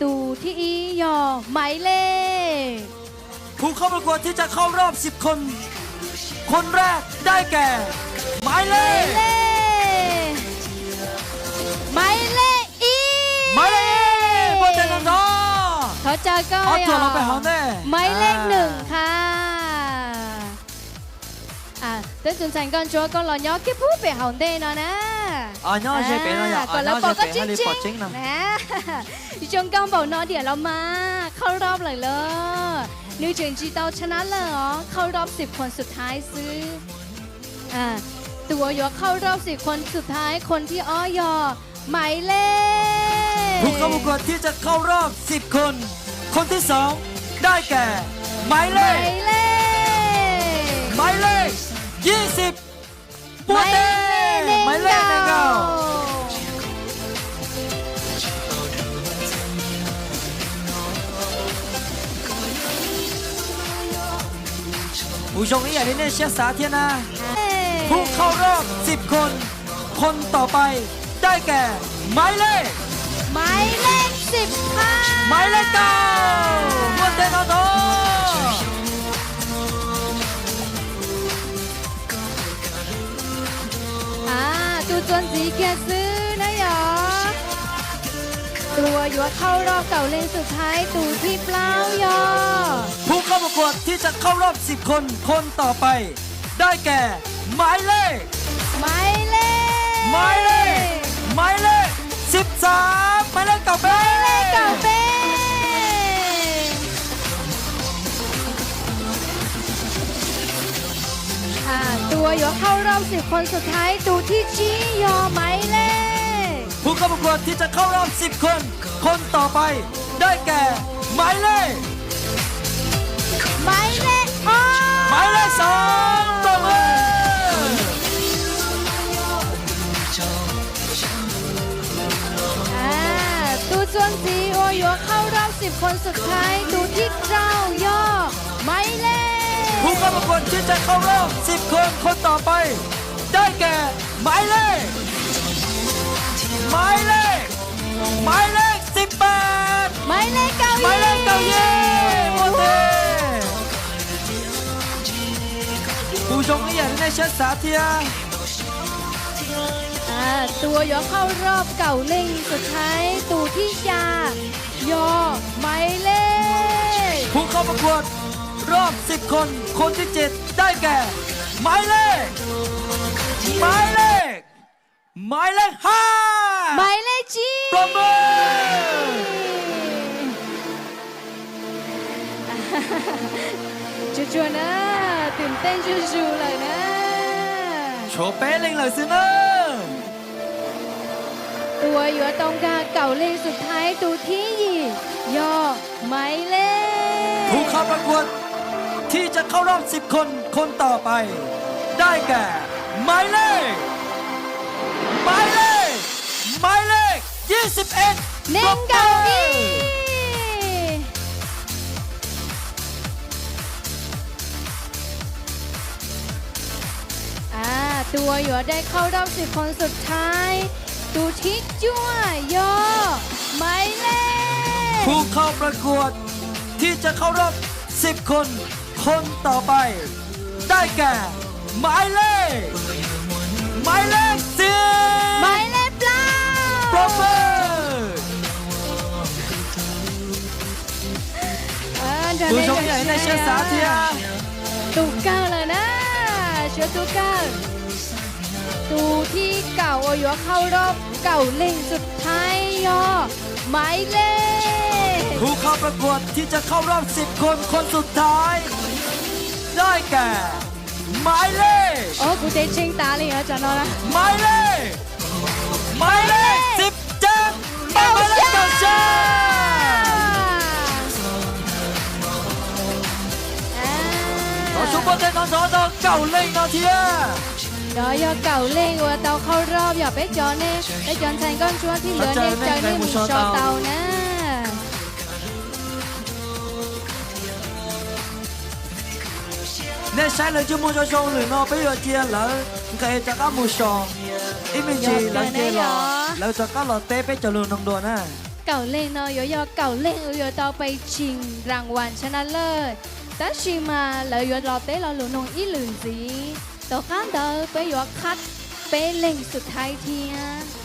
Tus thib ib yog Maiv Lej. ผู้เข้าประกวดที่จะเข้ารอบสิบคนคนแรกได้แก่ หมายเลข Maiv Lej ib. หมายเลข ib. Muaj tes nrov nrov. Thov caw koj, Maiv Lej ib. Twb tus ntxhais Nkauj Ntsuab koj los nyob kiag pub pem hauv ntej no na. Nyob ze pem no, kom lawv pom koj tseeb tseeb. Zoo nkauj npaum no diam los mas เข้ารอบ lawm lauj. Nws tseem tsis tau ชนะเลิศ os, เข้ารอบสิบคนสุดท้าย xwb. Tus uas yuav เข้ารอบสิบคนสุดท้าย คนที่สอง yog Maiv Lej. ผู้เข้าประกวดที่จะเข้ารอบสิบคนคนที่สองได้แก่ หมายเลข หมายเลข ยี่สิบ Maiv Lej nees nkaum. Kuv zoo ib yam li nej siab xav thiab na. ผู้เข้ารอบสิบคน คนต่อไปได้แก่ หมายเลข Maiv Lej kaum. Muaj tes nrov nrov. Tus txuas ntxiv kiag xwb na yog tus uas yuav เข้ารอบเก้าเลขสุดท้าย tus thib plaub yog ผู้เข้าประกวดที่จะเข้ารอบสิบคนคนต่อไปได้แก่ หมายเลข หมายเลข หมายเลข สิบสาม หมายเลข เก้า เป้ Tus uas yuav เข้ารอบสิบคนสุดท้าย tus thib tsib yog Maiv Lej ผู้เข้าประกวดที่จะเข้ารอบสิบคนคนต่อไปได้แก่ หมายเลข Maiv Lej ob. หมายเลข สอง ปรบมือ. Tus txuas ntxiv uas yuav เข้ารอบสิบคนสุดท้าย tus thib rau yog Maiv Lej ผู้เข้าประกวดที่จะเข้ารอบสิบคนคนต่อไปได้แก่ หมายเลข หมายเลข หมายเลข สิบแปด Maiv Lej kaum yim. Muaj tes. Kuv zoo ib yam li nej siab xav thiab. Tus uas yuav เข้ารอบเก้าเลขสุดท้าย tus thib xya yog Maiv Lej ผู้เข้าประกวดรอบสิบคนคนที่เจ็ดได้แก่ หมายเลข หมายเลข หมายเลข ห้า Maiv Lej tsib. ปรบมือ. Tsuag tsuag na, twm tej zuj zus lawm na. Tshuav peb leej lawm xwb na. Tus uas yuav tau nkag เก้าเลขสุดท้าย tus thib yim yog Maiv Lej ผู้เข้าประกวดที่จะเข้ารอบสิบคนคนต่อไปได้แก่ หมายเลข หมายเลข หมายเลข ยี่สิบเอ็ด Nees nkaum ib. Tus uas yuavได้เข้ารอบสิบคนสุดท้าย tus thib cuaj yog Maiv Lej ผู้เข้าประกวดที่จะเข้ารอบสิบคนคนต่อไปได้แก่ หมายเลข หมายเลข สิบ Maiv Lej plaub. ปรบมือ. Kuv zoo ib yam li nej siab xav thiab. Tus kawg lawm na, suav tus kawg. Tus thib kaum uas yuav เข้ารอบเก้าเลขสุดท้าย yog Maiv Lej ผู้เข้าประกวดที่จะเข้ารอบสิบคนคนสุดท้าย ได้แก่ หมายเลข Kuv tes tshee tas li os, tsam no na. หมายเลข หมายเลข สิบเจ็ด Kaum xya. Thov sub npawj tej nrov nrov rau kaum leej no thiab. Nov yog kaum leej uas tau เข้ารอบ yog peb cov ne, peb cov ntxhais nkauj ntsuab thib ntawd ne, caw nej mus so tau na. Nej saib lawv cov muag zoo zoo lwm no peb yuav cia lawv nqes rov qab mus so. Ib me ntsis lawv nce los lawv rov qab los teb peb cov lus noog dua na. Kaum leeg no yuav yog kaum leeg uas yuav tau pes tseg rau vas sab na lawm. Tab sis mas lawv yuav los teb lo lus noog ib lwm ntxiv. Tom qab ntawd peb yuav qhab peb leeg xub thawj thiab.